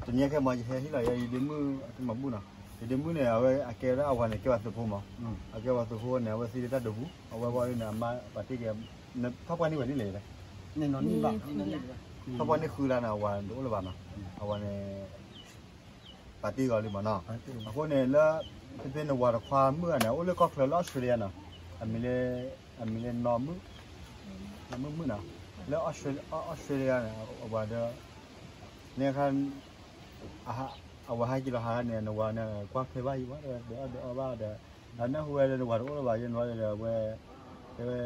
တနံၤခဲမး ယဟဲဟ့ၣ်လီၤယဒ့မုၣ်အတမၤဘူၣ်နီၤ, ယဒ့မုၣ်န့ၣ် အဝဲအကဲဝဲဒၣ်အဝၤန့ၣ် ကဲဝဲသုးဖိမး, အကဲဝဲသုးဖိန့ၣ် အဝဲသံလၢတၢ်ဒိးပူၤ, အဝဲဝဲန့ၣ် အမါပာ်တ့ၢ်က့ၤ, ထီၣ်ပှၢ်န့ၢ်ဝဲဒ်လဲၣ်လဲၣ်, ထီၣ်ပှၢ်န့ၢ်ဃုလါန့ၣ် အဝၤတအိၣ်လၢၤဘၣ်နီၤ, အဝၤန့ၣ် ပာ်တ့ၢ်ဂီၤလံမးနီၤ, အဃိန့ၣ်လၢ ဖဲဖဲနဝၤတခွါမုၣ်ဂၤန့ၣ် အိၣ်လၢကီၢ်ချၢလၢအီစထြ့လယါနီၤ, အမံၤလၢ အမံၤလၢနီၢ်မုၣ်, နီၢ်မုၣ်မုၣ်နီၤ, လၢအီစထြ့လယါန့ၣ် အဝၤဒီး န့ၣ်အခါ အဝဲဟဲက့ၤလီၤဟးန့ၣ် နဝၤန့ၣ် ကွၢ်ဖဲဘၣ်ယံၤဘၣ်ဒီး ဒုးအီၣ်ဒုးအီဘၣ်ဒီး အနၢ်ဟူဝဲလၢနဝၤတအိၣ်လၢၤဘၣ်ယဲနီၤဒီး အဝဲ တဲဝဲ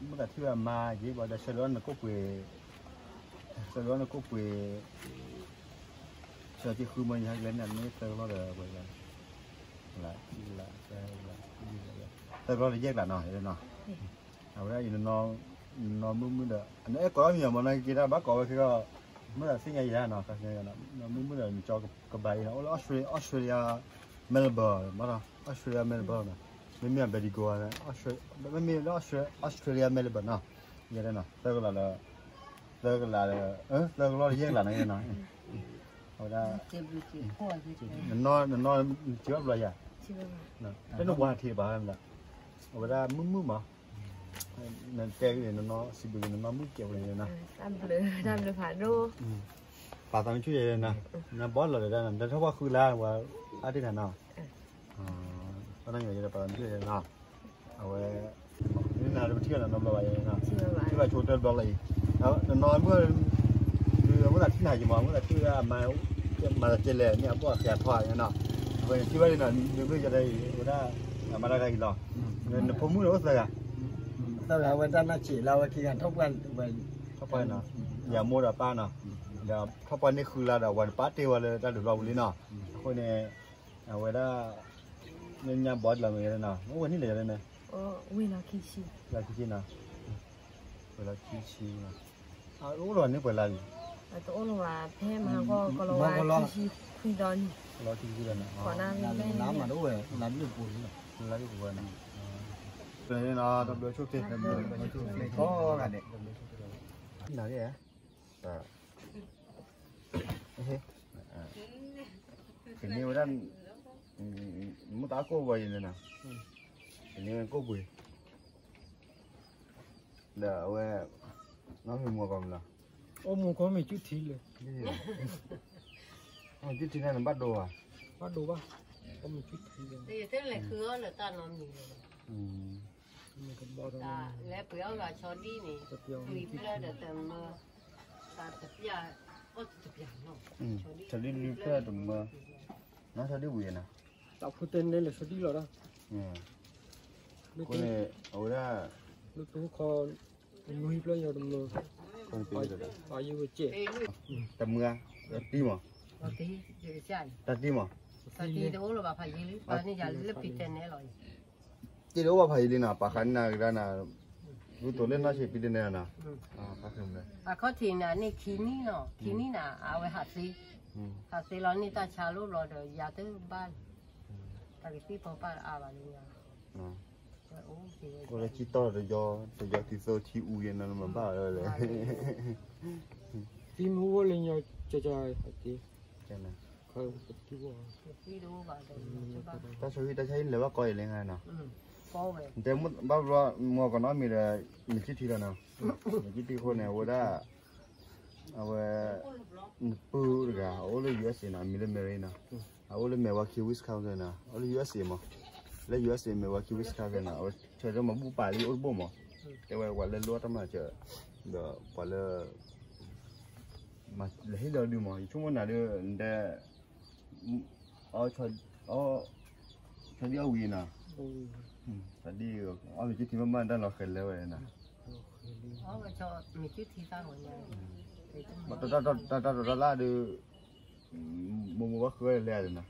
မုၢ်သးထံၣ်ဝဲအမါက့ၤဘၣ်ဒီး ဆၢဒုးအီၣ်နကိၣ်ပှ့ၤ, ဆၢဒုးအီၣ်နကိၣ်ပှ့ၤ, ဆၢက့ၤဃုမၢယဟဲကလဲၤန့ၣ် မ့ၢ်သၢကလီၢ်ဒီး ဝဲ သၢကလီၢ်ဒီးယဲၢ်ကလးနီၤ, နီၤ, အဝဲဒၣ် နီၢ်မုၣ်မုၣ်ဒီး နအဲၣ်ကိးအီၣ်မံၤမး နက့ၤတၢ်ဘၣ်ကိးဝဲခဲကီၢ်, မုၢ်သးသ့ၣ်ညါယဲနီၤ, နီၢ်မုၣ်မုၣ်ဒီး နကၠီကဘၣ်အံၤနီၤ အိၣ်လၢ Australia Melbourne မးနီၤ, Australia Melbourne နီၤ, မ့မ့ၢ်အ Medical နီၤ, မ့မ့ၢ်လၢ Australia Melbourne နီၤ, ယဲဒၣ်နီၤ သၢကလးလၢ သၢကလးလၢ သၢကလီၢ်လၢယဲၢ်ကလးနီၤယဲနီၤ, အဝဲဒၣ် နနီၢ် နနီၢ် နစံးဘၣ်ဘျီယၤ, လၢနဝၤထံးဘၣ်မး, အဝဲဒၣ်မုၣ်မုၣ်မး, နတဲက့ၤ နနီၢ်စံးဘျုးက့ၤ နနီၢ်မုၣ်ကဲးဝဲန့ၣ်နီၤ, တၢ်ဘျုး တၢ်ဘျုးဖးဒိၣ်, ပာ်သးမ့ၢ်ဆူၣ်ယဲနီၤ, နဘီလီၤဒီး နထီၣ်ပှၢ်ဃုလါ ဝဲအါတ့ၢ်နၤနီၤ, ပာ်သးမ့ၢ်ဆူၣ်ယဲနီၤ, အဝဲ နနၤတပထံၣ်အီၤနီတဘျီဘၣ်ယဲနီၤ, ထံၣ်ဘၣ်ဆိတဘျီလီၤအံၤ, နနီၢ်မုၣ် အမုၢ်သးထံၣ်နၤက့ၤမး အမုၢ်သးထံၣ်ဝဲဒၣ်အမါ မၤသးကဲလဲၣ်န့ၣ် အဘီၣ်အဃဲအထီၣ်နီၤ, အဃိန့ၣ် ထံၣ်ဘၣ်လံနီၤ မ့ၢ်ကဒီးအံၤ အဝဲဒၣ် အမါတဂၤအံၤလီၤ, နဖိမုၣ်န့ၣ်အိၣ်သၢဂၤ, သၢဂၤ အဝဲတၢ်နၢ်ဆံးလၢအဝဲခံဂၤထီၣ်ပှၢ်, ထီၣ်ပှၢ်နီၤ, ယမိၢ်ဒီးပၢ်နီၤ, ဒီးထီၣ်ပှၢ်န့ၢ်ဃုလါဒီး အဝၤတပာ်တ့ၢ်ဝဲလၢတၢ်ဒုးလီၢ်ပူၤလံနီၤ, အဃိန့ၣ် အဝဲဒၣ် ညါဘီဒ်လီၤမ့ၢ်နီၤ, အိၣ်ဝဲန့ၣ်လဲၣ်ယၤလဲၣ်န့ၣ်, ဝ့ၢ်လီၤခံဆံ, လီၤခံဆံနီၤ, ဝ့ၢ်လီၤခံဆံနီၤ, အိၣ်လီၤန့ၣ်ပှဲၤလါလံ, တအိၣ်လၢၤဘၣ် ဖဲမဟါကီၢ်ကလီၤဝါခံဆံခွံသီန့ၣ်, လီၤခံဆံခွံသီန့ၣ်, လါမးတအိၣ်ဝဲ, လါဘျုးပူၤလံ, လါဘျုးပူၤဝဲနီၤ, တဘျီဆိၣ်က့ၤ, တဘျီဆိၣ်က့ၤ, နၤ ကန့ၢ်ဝဲဒၣ်, မုၢ်သးကိၢ်ဝဲအံၤန့ၣ်နီၤ, ကန့ၢ်ဝဲကိၢ်ပှ့ၤ, ဒီးအဝဲ, နီၢ်မ့ၢ်မူကီၢ်မ့ၢ်လီၤ, အိၣ်မူကီၢ်မ့ၢ်ကၠူၣ်ထံလၢ, ကၠူၣ်ထံန့ၣ်နဘၣ်ဒိဘၣ်, ဘၣ်ဒိဘၣ်, ကီၢ်မ့ၢ်ကၠူၣ်ထံလၢ, လၢပှ့ၤအီၣ်ဂၤဆီဒံၣ်န့ၣ်, ပှ့ၤဖျၢၣ်ဒီးတမၢ, တပျၢ်, ဆီဒံၣ်လွံၢ်ဖျၢၣ်တမၢ, နီၢ်ဆီဒံၣ်ဝံၤနီၤ, တၢ်ဖိတဲနဲလၢဆီဒံၣ်လီၤဒီး, အဃိန့ၣ် အဝဲဒၣ်, လၢတဟူခီ, နွံဖျၢၣ်ယီၤတမၢ, ပာ်ယံၤဝဲကဲ, တမၢ, တၢ်တံၢ်မး, တၢ်တံၢ်မး, တၢ်တံၢ်အိၣ်လၢၤဘၣ်ဖးယံၤလံ, တၢ်တံၢ်အိၣ်ဘၣ်ဖးယံၤလံနီၤ, ပာ်ဃာ်န့ၢ်နၤကဒါနၤ, ဂုာ်တိာ်လၢနီၢ်ဆံးပံတနဲနီၤ, အခီၣ်ထံးန့ၣ်န့ၣ်ခံနံၣ်နီၤ, ခံနံၣ်န့ၣ် အဝဲဟးသ့, ဟးသ့လီၤန့ၢ်တၢ်ဆါလိၣ်ဘျီဒီး ယၤတဘၣ်, တၢ်ကသံၣ်ဖီပာ်တအါဘၣ်လံ, အိၣ်လၢကံတီၢ်တယီ, တယီခံသိထံအူယဲနီၤ နမၤဘၣ်ဝဲလဲၣ်, သံမူအိၣ်လၢညီကက, တၢ်ဆီဟံၣ် တၢ်ဆီဟံၣ်န့ၣ် လဲၤဘၣ်ကီအံၤလံနီၤ, တဲဘၣ်ဘျီ မ့ၢ်ကနီၣ်မံၤဒီး မ့ၢ်ကၠံထံလီၤနီၤ, မ့ၢ်ကၠံထံအဃိန့ၣ် အဝဲဒၣ်, အဝဲ, နပုၢ်တဂၤ အအိၣ်လၢ ယူအက်စ့ နီၤ, အမံၤလၢ Mary နီၤ, အအိၣ်လၢ Milwaukee Wisconsin နီၤ, အအိၣ်လၢ ယူအက်စ့ မး, လၢ ယူအက်စ့ Milwaukee Wisconsin နီၤ, အဝဲဆၢထၢၣ်မၤဘူၣ်ပာ်လံအိၣ်တဘိၣ်မး, တဲဝဲပှၤလၢလိၣ်တၢ်မၤစၢၤ, ဒီးပှၤလၢ လဲၤဟ့ၣ်လီၤဒုးမး ယဆိကမိၣ်နၤဒီး နတဲ, အ, ဆီဒံၣ်အီၣ်ဝံၤနီၤ, ဆီဒံၣ်အီၣ်မ့ၢ်ကၠံထံမးမး တၢ်လီၤဃဲၤလၢဝဲနီၤ, တၢ်, တၢ်တီတၢ်လၢ်ဒီး, မိၢ်မိၢ်ဘၣ်ဃုဝဲလဲၣ်နီၤ,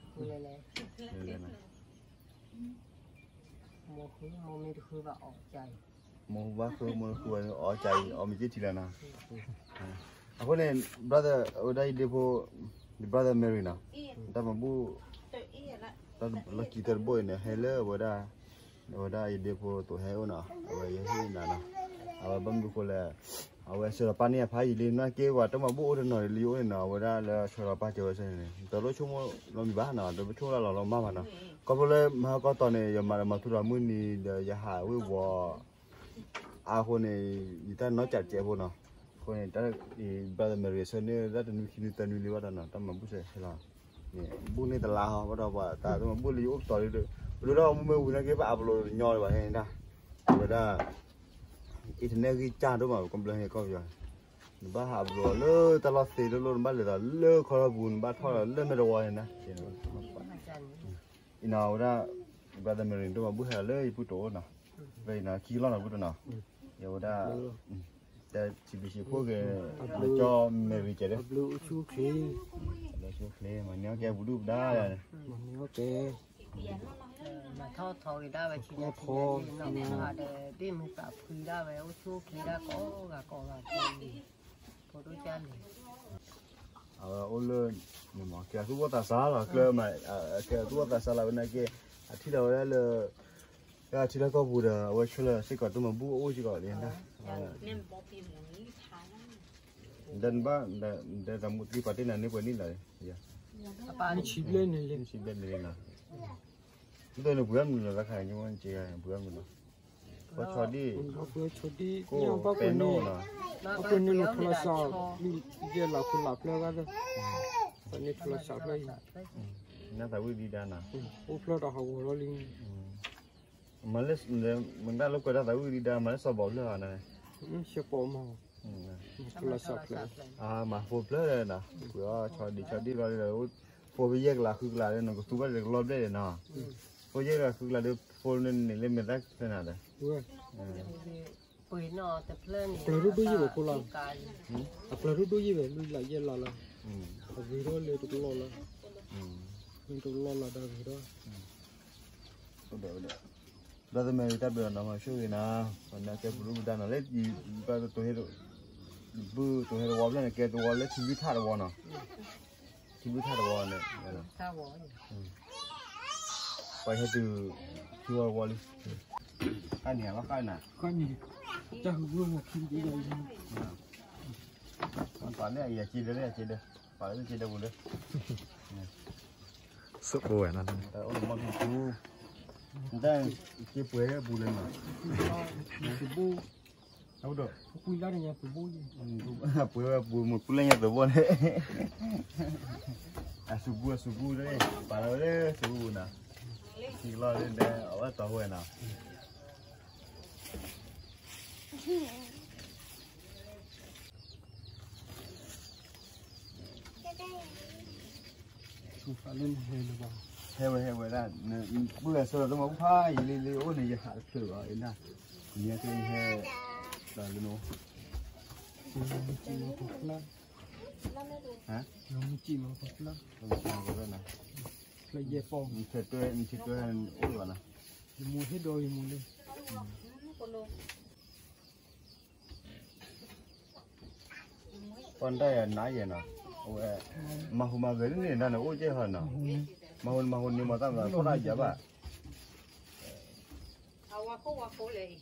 မိၢ်ဘၣ်ဃု မိၢ်ဃုအီၣ်ကၠံအီၣ်မ့ၢ်ကၠံထံလီၤနီၤ, အဃိန့ၣ် brother အဝဲဒၣ်ယဒ့ဖိ, ယ brother Mary နီၤ, တၢ်မၤဘူၣ်, တၢ်လီၢ်ခံတၢတဘိၣ်အံၤန့ၣ် ဟဲလၢအဝဲဒၣ်, အဝဲဒၣ်ယဒ့ဖိသိးဟဲအိၣ်နီၤ, အဝဲယဟ့ၣ်နၤနီၤ, အဝဲဘၣ်မနုၤဃိလဲၣ်, အဝဲဆှၢလီၤပၢ်န့ၢ်အဖးယံာ်လံ နာ်က့ပှၤတမၤဘူၣ်အိၣ်တနီၤလံအိၣ်န့ၣ်နီၤ အဝဲဒၣ်လၢဆှၢလီၤပၢ်စၢၤဝဲဆၢန့ၣ် တလိၣ်ဆိကမိၣ်လီၤမံၤဘၣ်နီၤ တလိၣ်ဆိကမိၣ်လီၤမၢ်ဘၣ်နီၤ ခီဖျိလၢမဟါကီတီၤန့ၣ် ယမၤဒီးမၤထူလီၤမုၢ်နံၤဒီးယဟးဝ့ၢ်ဝီ အဃိန့ၣ် ယတၢ်နီၢ်ကၠးတကဲးဖိနီၤ အဃိန့ၣ် brother Mary ဆှၢန့ၢ်တၢ်တနွံခံနွံသၢနွံလံဘၣ်ဒီးနီၤ တၢ်မၤဘူၣ်စၢၤဟဲလီၤ န့ၣ် ဘူၣ်န့ၢ်တလါဟီ ဘၣ်ဒီးပှၤတၢ်တမၤဘူၣ်လၢယအိၣ်ပတီၢ်လံဒီး ပဒိၣ်ဒၣ်မုၢ်မ့ၢ်ဝံၤနာ်က့ ပအပျိးညီလၢၤဘၣ်ဟဲန့ၣ်ဒၣ် အဝဲဒၣ် internet ဂံၢ်စၢ်ဒိၣ်မး ကမျၢၢ်ဟဲကီၢ်ပယီၤ နဘၣ်ဟးအပျိးလၢတၢ်လီၢ်သ့တလိၣ် နဘၣ်လဲၤဒီးလၢခီထီၣ်ပူၤ နဘၣ်ထီၣ်ဒီးလၢမဲာ်တဝီန့ၣ်နၤ အံၤနီၤဝဲဒၣ် brother Mary ဒိၣ်မးဘူၣ်ဟဲလီၤလၢယပုၢ်တအိၣ်နီၤ လၢယနီၤခံကလီၢ်နီၤပုၢ်တနီၤ ယဝဲဒၣ် တၢ်စံးဘျုးစံးဖှိၣ်က့ၤ လၢကၠီ Mary ကဲးဒီး လၢဆိချ့ မၤန့ၢ်အီၣ်ကဲပူၤဒူၣ်ပဒါ မၤန့ၢ်အီၣ်ကဲ မၤထီၣ်ထီဂ့ၤဒၣ်ဝဲဆံးဆံး နီၢ်မ့ၢ်ဟးဒီး ဘ့ၣ်မုာ်သးဖှံဒၣ်ဝဲ အိၣ်ဆူၣ်အိၣ်ချ့ဒၣ်ကိးဂၤကိးဂၤကိးဂၤ ဖိဒိၣ်ကၢ်န့ၣ် အဝဲအိၣ်လၢ ကဲသူၣ်ဘီၣ်သးစၢ်လီၤ ကျၢၢ်မး ကဲသူၣ်ဘီၣ်သးစၢ်လီၤ ဝဲနာ်က့ အထံၣ်လီၤဝဲဒၣ်လၢ အထံၣ်လၢကီၢ်ပူၤဒီး အဝဲဆှၢလၢစ့ၢ်ကီးတမၤဘူၣ်အိၣ်စ့ၢ်ကီးလံ ဒီးနဘၣ် ဒီးတၢ်မူသံပာ်တ့ၢ်နၤန့ၣ်ပှဲၤနံၣ်လီၤ မ့ၢ်ဆံဘျဲၣ်န့ၣ်လံ မ့ၢ်ဆံဘျဲၣ်န့ၣ်လံနီၤ မ့ၢ်တန့ၣ်ပှဲၤမုၢ်လီၤ တၢ်ခါန့ၣ် ပှဲၤမုၢ်လီၤ ပှဲၤဆီဒံၣ် ပှဲၤဆီဒံၣ် ပှဲၤနီၣ်နီၤ အပှဲၤန့ၣ်လီၤ ထီလီၤစး ယဲၢ်လးဖိလးဖျၢၣ်ဂၤသၢ ပှဲၤန့ၣ်ထီလီၤစးဖျၢၣ်အံၤ နသးဝံၣ်ဒံးဒါနီၤ အိၣ်ဖျၢၣ်ဒီးဟးဂီၤလီၤလံ မၤလၢ မ့ၢ်တၢ်လၢကွဲးတၢ်သးဝံၣ်ဒံးဒါ မၤလၢစီၤဘီဖျၢၣ်အီၤန့ၣ် ရှဲပိာ်မး ထီလီၤစးဖျၢၣ် အမၤဖိဖျၢၣ်ဒီးနီၤ ပှဲၤအီၤဆီဒံၣ်ဆီဒံၣ်လီၤဒီး ဖိဖဲယဲၢ်ကလးဃုကလးဒီး နကသူဘၣ်တကလီၢ်ဘျဲၣ်ဒီးနီၤ ဖိယဲၢ်ကလးဃုကလးဒီး ဖိန့ၣ်န့ၣ်လၢမဲာ်သၣ်ဖျၢၣ်နၤဒီး ပှဲၤနီၣ်တဖျၢၣ်န့ၣ် အပျဲၢ်ဒိၣ်ဒိၣ်ယံၣ်ဝဲဖိလီၤ အပျဲၢ်ဒိၣ်ဒိၣ်ယံၣ်ဝဲ လွံၢ်လးယဲၢ်လးလီၤ အဂ့ၤထီၣ်လၢတကလီၢ်လီၤ လၢတကလီၢ်လီၤဒီးဂ့ၤထီၣ် ဒီးသမၢတၢ်ဘျုးနီၤ မၤဆိၣ်ဂ့ၤနၤ ပှၤန့ၣ်ကဲပဒုၣ်ပဒါနီၤ လၢ ပတိၤဟဲ ဘုတိၤဟဲတဝီဖျၢၣ်န့ၣ် ကဲတဝီလၢထံဘုၣ်ထၣ်တဝီနီၤ ထံဘုၣ်ထၣ်တဝီန့ၣ် ပှၤဟဲတုၤ ထံဝီတဝီလံ ဃၣ်န့ၣ်လီၤဃၣ်နၤ ဃၣ်န့ၣ် တၢ်ဟူးဝဲမ့ၢ်ခံဒံး ပှၤလၢအယၤစ့ဒၢလၢယၤစ့ဒၢ ပှၤလၢစ့ဒၢပူၤလၢ စအိၣ်ဝဲနီၤ တၢ်အိၣ်မီၢ်ထူၣ်ထူၣ် တၢ်စ့ပှဲၤပူၤလၢနီၤ ပူၤဘိ အဝဲဒီး ပူၤလၢညါပူၤဘိ ပှဲၤဝဲပူၤမ့ၢ်ပူၤလၢညါသဘိန့ၣ် အစူၤပူၤအစူၤပူၤလၢ ပာ်လီၤဝဲလၢစူၤပူၤနီၤ ထံကလီၢ်လၢဒဲ အဝဲတီၢ်ဝဲနီၤ ဟဲဝဲဟဲဝဲဒၣ် ပုၢ်ဝဲၢ်ဆၢလီၤတမၤဘူၣ်ဖး ယလံလံအိၣ်န့ၣ် ယဟးတဖျၢၣ်ဘၣ်အံၤနၤ ယဟဲ တၢ်လၢနအိၣ် ဟါ ဖျၢၣ်ယဲၢ်ပီၢ် နထံၣ်တွဲ နထံၣ်တွဲအိၣ်လီၤနၤ ယမိၢ်ဟ့ၣ်ဒီးယမိၢ်လၢ ပှၤတၢ်ယၤနးယဲၢ်နီၤ အဝဲ မၤဟူးမၤဂဲၤလၢန့ၣ်ဒၣ်န့ၣ် အိၣ်ကဲဟီနီၤ မၤဟူးမၤဟူးန့ၣ်မၤတၢ်မၤဖီၣ်တၢ်ယၤဘၣ် အဝါခိၣ်ဝါခိၣ်လဲၣ်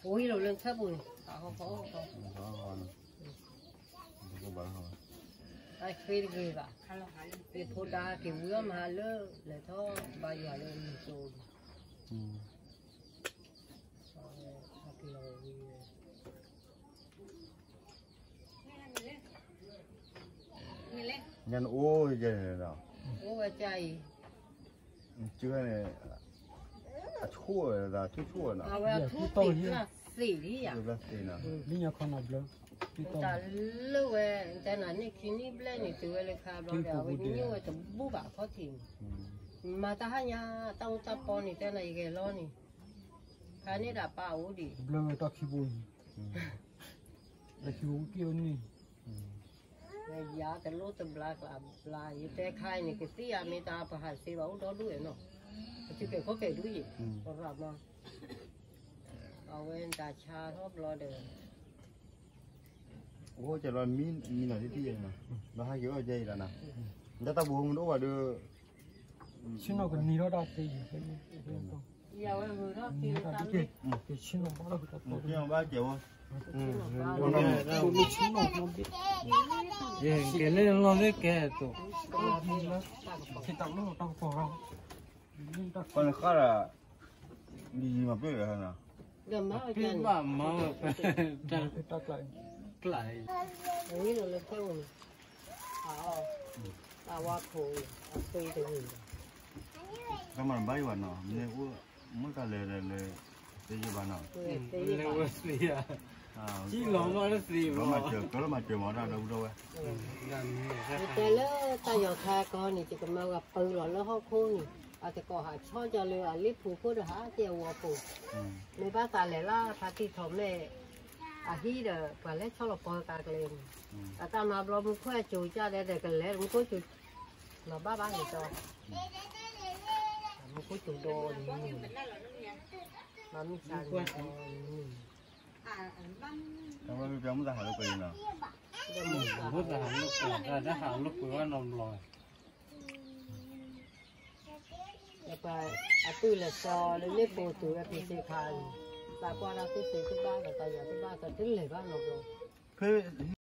ဝံၤလီၤလၢထၢၣ်ပူၤန့ၣ် အဟီၣ်ဖီၣ်အီၣ်ဖီၣ် တၢ်ချ့တဂ့ၤဘၣ် ယဖိဒါက့ၤဝံၤအီၣ်မဟါလၢ လဲၤထီၣ်ဘါယွၤလၢမုၢ်ကၠိ ညါနအိၣ်ယဲၢ်န့ၣ်ဒီး အိၣ်ဝဲကအံၤ ကၢန့ၣ် အဆိၣ်ဝဲဒၣ် ထူၣ်ဆိၣ်ဝဲနီၤ အဝဲအထူၣ်သ့ၣ်ဘျၣ်သ့ၣ်လံယၤ သ့ၣ်နီၤ လံညါခီနီၤဘျၢ တၢ်လၢဝဲ တၢ်နၤန့ၣ်ခံနံၣ်ဘျဲၣ်န့ၣ် တုၤဝဲလၢခါဘျီဒီး အဝဲညိၣ်ဝဲတဘူၣ်ဘၣ်အခီၣ်ထံးန့ၣ် မၤတၢ်ဟါညါ တၢ်အိၣ်တၢ်ပီန့ၣ် တၢ်နၤယဂဲၤလီၤန့ၣ် ခါန့ၣ်ဒၣ်ပၢ်အိၣ်ဒံး ဘျၢဝဲတၢ်ခံဘိအံၤ တၢ်ခံဘိက့ၢ်အီၤန့ၣ် ယၤတလိၣ်တဘျါကျါဘျါ ယတဲခါအံၤန့ၣ် ကသံၣ်အမ့ၢ်တၢ်ပဟးစ့ဘၣ်အိၣ်ဒီဒူၣ်ဝဲနီၤ ပစုကဲၤခီၣ်ကဲၤဒူၣ်ယံၤ ပရၤမါ အဝဲတၢ်ဆါထီၣ်ဘျီဒီး အိၣ်ကဲလီၤမံနီၤတထံၣ်ယဲၢ်နီၤ လီၤဟဲက့ၤအိၣ်ကဲအံၤလီၤနီၤ တၢ်တၢ်ပူၤမ့ၢ်တအိၣ်ဘၣ်ဒီး ဆ့ၣ်နီၤကနံၤထီၣ်တၢ်သ့ယံၤဖဲန့ၣ်, နံၤထီၣ်တၢ်သ့, ဆ့ၣ်နီၤဘၣ်လီၤကတၢၢ်, ဆ့ၣ်နီၤဘၣ်, ကဲလၢလီၤသ့ကဲသိး, တၢ်ကပီၤလီၤ, တၢ်ကပီၤလီၤ, တၢ်ကပီၤလီၤ, ဖံဘၣ်မၤဝဲ, တၢ်ကျး, ဝံၤလီၤလၢဖဲအိၣ်န့ၣ်, အဝါခိၣ်, အသွံတဂ့ၤ, တၢ်မၤဘၣ်ယံၤဘၣ်နီၤ, မ့ၢ်အိၣ်မုၢ်တၢ်လဲၤလဲၤလဲၤ, သ့ယံၤဘၣ်နီၤ, သ့ယံၤဘၣ်, ကံလီၤမးတသ့ဘၣ်, ကလီၤမၤစၢၤမၤတၢ်ဒီပုၢ်ဒီဝဲၢ်, တဲလၢတၢ်ယီၤခါကီန့ၣ် ယကမၤဝဲပၢလီၤလၢဟီၣ်ခိၣ်န့ၣ်, အတကိးဟးဆီကၢလၢအလ့ၣ်ဖိခိၣ်ဒီးဟးက့ၤအဝီၤပူၤ, မ့ၢ်ဘၣ်သးလဲၤလၢဖါတံၢ်ထီၣ်မဲာ်, အဟံၣ်ဒီးပှၤလဲၤဆီလီၤပၢကါကလဲၤန့ၣ်, အတၢ်မၤဘျီမူခိၣ်အစိၤကၢ်ဒဲးဒီးကလဲၤမူခိၣ်စိၤ, မၤဘၣ်ဘၣ်န့ၣ်ဒီး, မူခိၣ်စိၤဒီးန့ၣ်, မၤမုၢ်ဆါန့ၣ်, မုၢ်သးဟးလၢပှဲၤလံနီၤ, မုၢ်သးဟးလၢပှဲၤ, တၢ်ဟးလၢပှဲၤဘၣ်နီတဘျီ, ပှၤအပုၢ်လဲၤစီလၢလ့ၣ်ဖိတုၤဝဲဖံးစ့ခါန့ၣ်, သးပှၢ်တၢ်သူၣ်စ့တဘၣ်ဒီးတၢ်ယၤတဘၣ်ဒီးတလဲၤဘၣ်နီတဘျီ, ဖဲ